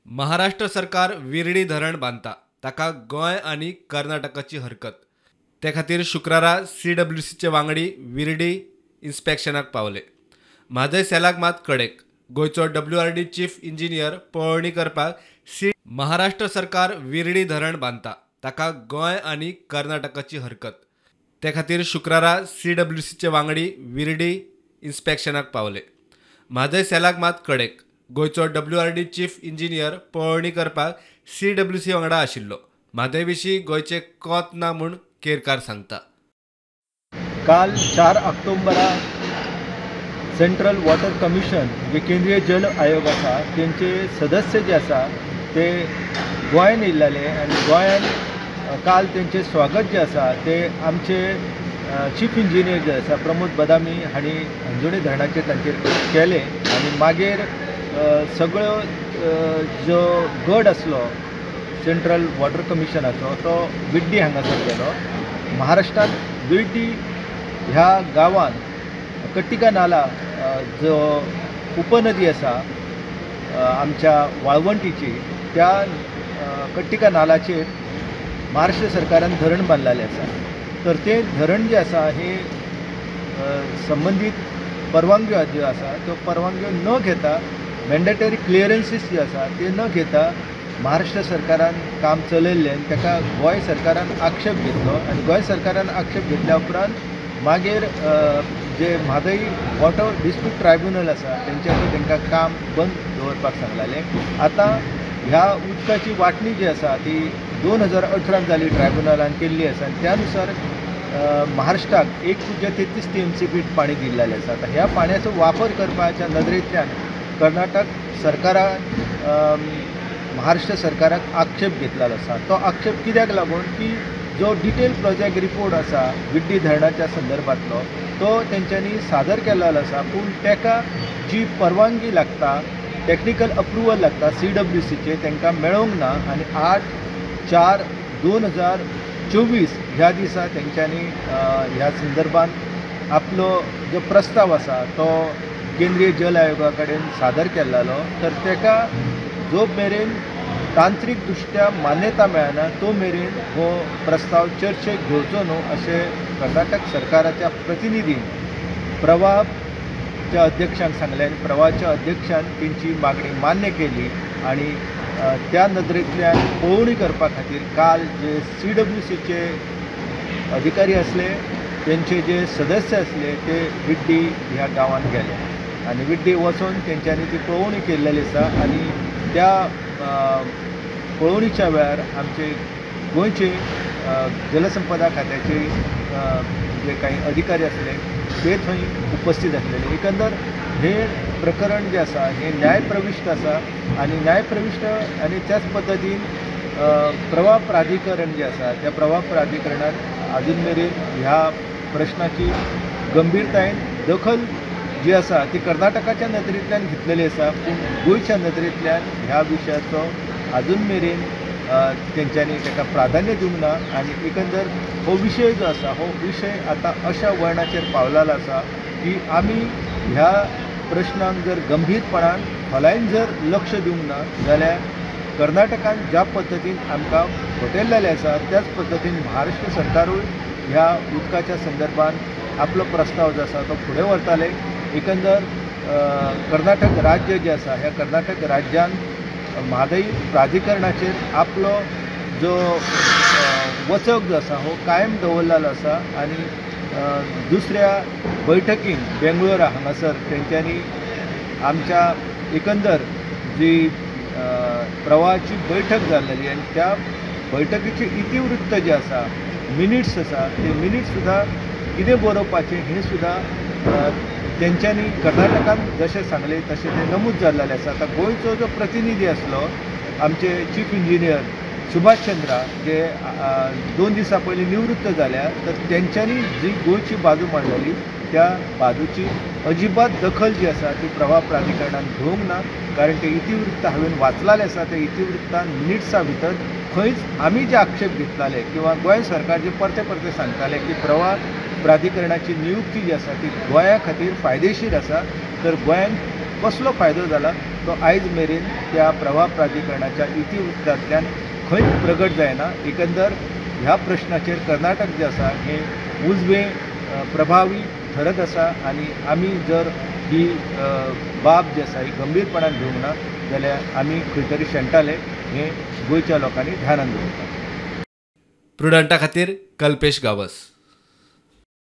महाराष्ट्र सरकार विर्डी धरण बांदता, ताका गोंय आनी कर्नाटकाची हरकत. ते खातीर शुक्रारा सीडब्ल्यूसीचे वांगडी विर्डी इन्स्पेक्शनाक पावले. म्हादय सेलाक मात कडेक. गोंयचो डब्ल्यूआरडी चीफ इंजिनियर पळोवणी करपाक महाराष्ट्र सरकार विर्डी धरण बांदता, ताका गोंय आनी कर्नाटकाची हरकत. ते खातीर शुक्रारा सीडब्ल्यूसीचे वांगडी विर्डी इन्स्पेक्शनाक पावले. म्हादय सेलाक मात कडेक. गोंयचो डब्ल्यूआरडी चीफ इंजिनियर पळोवणी करपाक सीडब्ल्यूसी वांगडा आशिल्लो. म्हादय विशीं गोंयचें कोत ना म्हूण केरकार सांगता. काल 4 ऑक्टोबराक सेंट्रल वॉटर कमिशन जे केंद्रीय जल आयोग आसा तेंचे सदस्य जे आसा ते गोंयान येयल्ले आनी गोंयान काल तेंचें स्वागत जें आसा ते आमचे चीफ इंजिनियर जे आसा प्रमोद बदामी हांणी अंजुणे धरणाचेर तांचेर केलें आनी मागीर सगळ्यो जो गड आसलो सेंट्रल वॉटर कमिशनाचो तो विड्डी हांगासर गेलो. महाराष्ट्रांत विड्डी ह्या गांवांत कट्टिका नाला जो उपनदी आसा आमच्या वाळवंटीची, त्या कट्टिका नालाचेर महाराष्ट्र सरकारान धरण बांदलेलें आसा. तर तें धरण जें आसा हें संबंदीत परवानग्यो ज्यो आसा त्यो परवानग्यो न घेता, मॅन्डेटरी क्लियरन्सीस जे आसा ते न घेता महाराष्ट्र सरकारान काम चलयल्लें आनी ताका गोंय सरकारान आक्षेप घेतलो आनी गोंय सरकारान आक्षेप घेतल्या उपरांत मागीर जे म्हादय वॉटर डिस्प्यूट ट्रायब्युनल आसा तेंच्यांनी तांकां काम बंद दवरपाक सांगलेलें. आतां ह्या उदकाची वांटणी जी आसा ती 2018 जाली, ट्रायब्युनलान केल्ली आसा आनी त्या नुसार महाराष्ट्राक 1.33 TMC पाणी दिल्लेलें आसा. आतां ह्या पाण्याचो वापर करपाच्या नदरेंतल्यान कर्नाटक सरकारान महाराष्ट्र सरकाराक आक्षेप घेतलेलो आसा. तो आक्षेप कित्याक लागून की जो डिटेल प्रोजेक्ट रिपोर्ट आसा विड्डी धरणाच्या संदर्भांतलो तो तेंच्यांनी सादर केल्लो आसा, पूण ताका जी परवानगी लागता, टॅक्निकल अप्रुवल लागता सीडब्ल्यूसीचे, तांकां मेळोंक ना आनी 8/4/2024 ह्या दिसा तेंच्यांनी ह्या संदर्भात आपलो जो प्रस्ताव आसा तो केंद्रीय जल आयोगा कडेन सादर केल्लो. तर ताका जो मेरेन तांत्रीक दृश्ट्या मान्यता मेळना तो मेरेन हो प्रस्ताव चर्चेक घेवचो न्हू अशें कर्नाटक सरकाराच्या प्रतिनिधीन प्रवाहच्या अध्यक्षांक सांगलें आनी प्रवाहाच्या अध्यक्षान तेंची मागणी मान्य केली आनी त्या नदरेंतल्यान पळोवणी करपा खातीर काल जे सीडब्ल्यूसीचे अधिकारी आसले तेंचे जे सदस्य आसले ते विड्डी ह्या गांवांत गेले आनी विड्डी वचून तेंच्यांनी ती पळोवणी केल्लेली आसा आनी त्या पळोवणीच्या वेळार आमचे गोंयचे जलसंपदा खात्याचे जे काही अधिकारी आसले ते थंय उपस्थित आसलेले. एकंदर हे प्रकरण जें आसा हें न्यायप्रविश्ट आसा आनी न्यायप्रविश्ट आनी त्याच पद्दतीन प्रवाह प्राधिकरण जें आसा त्या प्रवाह प्राधिकरणान आजून मेरेन ह्या प्रश्नाची गंभीरतायेन दखल जी आसा ती कर्नाटकाच्या नदरेंतल्यान घेतलेली आसा, पूण गोंयच्या नदरेंतल्यान ह्या विशयाचो आजून मेरेन तेंच्यांनी ताका प्राधान्य दिवंक ना आनी एकंदर हो विशय जो आसा हो विशय आतां अशा वळणाचेर पावलेलो आसा की आमी ह्या प्रश्नाक जर गंभीरपणान खोलायेन जर लक्ष दिवंक ना जाल्यार कर्नाटकान ज्या पद्दतीन आमकां फटयल्लेलें आसा त्याच पद्दतीन महाराष्ट्र सरकारूय ह्या उदकाच्या संदर्भात आपलो प्रस्ताव जो आसा तो फुडें व्हरताले. एकंदर कर्नाटक राज्य जें आसा ह्या कर्नाटक राज्यान म्हादय प्राधिकरणाचेर आपलो जो वचक जो आसा हो कायम दवरलेलो आसा आनी दुसऱ्या बैठकीन बेंगळुरा हांगासर तेंच्यांनी आमच्या एकंदर जी प्रवाहाची बैठक जाल्लेली आनी त्या बैठकीचे इतिवृत्त जे आसा, मिनिट्स आसा, ते मिनिट्स सुद्दां कितें बरोवपाचें हें सुद्दां तेंच्यांनी कर्नाटकान जशें सांगलें तशें तें नमूद जाल्लेलें आसा. आतां गोंयचो जो प्रतिनिधी आसलो आमचे चीफ इंजिनियर सुभाष चंद्रा जे 2 दिसां पयलीं निवृत्त जाल्या, तर तेंच्यांनी जी गोंयची बाजू मांडलेली त्या बाजूची अजिबात दखल जी आसा ती प्रवाह प्राधिकरणान घेवंक ना, कारण ते इतिवृत्त हांवें वाचलेलें आसा. त्या इतिवृत्तान मिनिट्सा भितर खंयच आमी जे आक्षेप घेतलेले किंवा गोंय सरकार जे परते परते सांगताले की प्रवाह प्राधिकरणाची नियुक्ती जी आसा ती गोंया खातीर फायदेशीर आसा, तर गोंयान कसलो फायदो जाला तो आयज मेरेन त्या प्रवाह प्राधिकरणाच्या इतिवृत्तांतल्यान खंयच प्रगट जायना. एकंदर ह्या प्रश्नाचेर कर्नाटक जें आसा हें उजवें प्रभावी ठरत आसा आनी आमी जर ही बाब जी आसा ही गंभीरपणान घेवंक ना जाल्यार आमी खंय तरी शेणटाले हें गोंयच्या लोकांनी ध्यानान दवरपाचें. प्रुडंटा खातीर कल्पेश गावस.